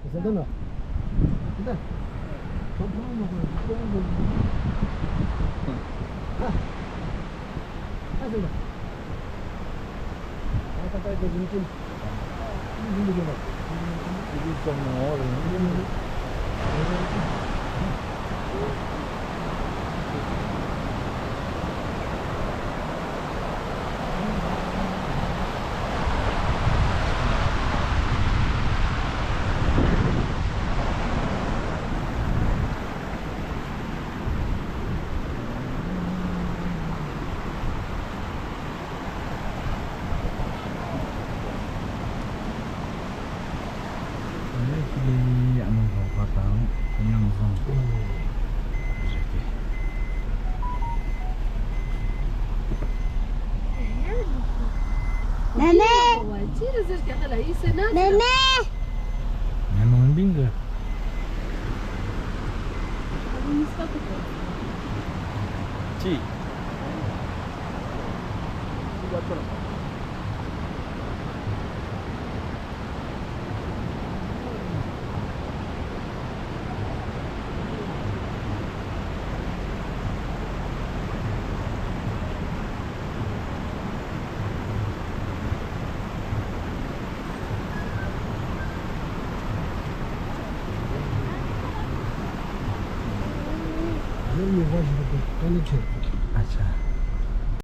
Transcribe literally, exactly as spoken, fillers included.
ཨ་ནི་ཨ་མ་ལོག་པ་དང་མཉམ་བཟུང་། མེ་མེ། མེ་མེ། མེ་མེ་འོན་པིན་གི། ཅི། ཨ་ཆ།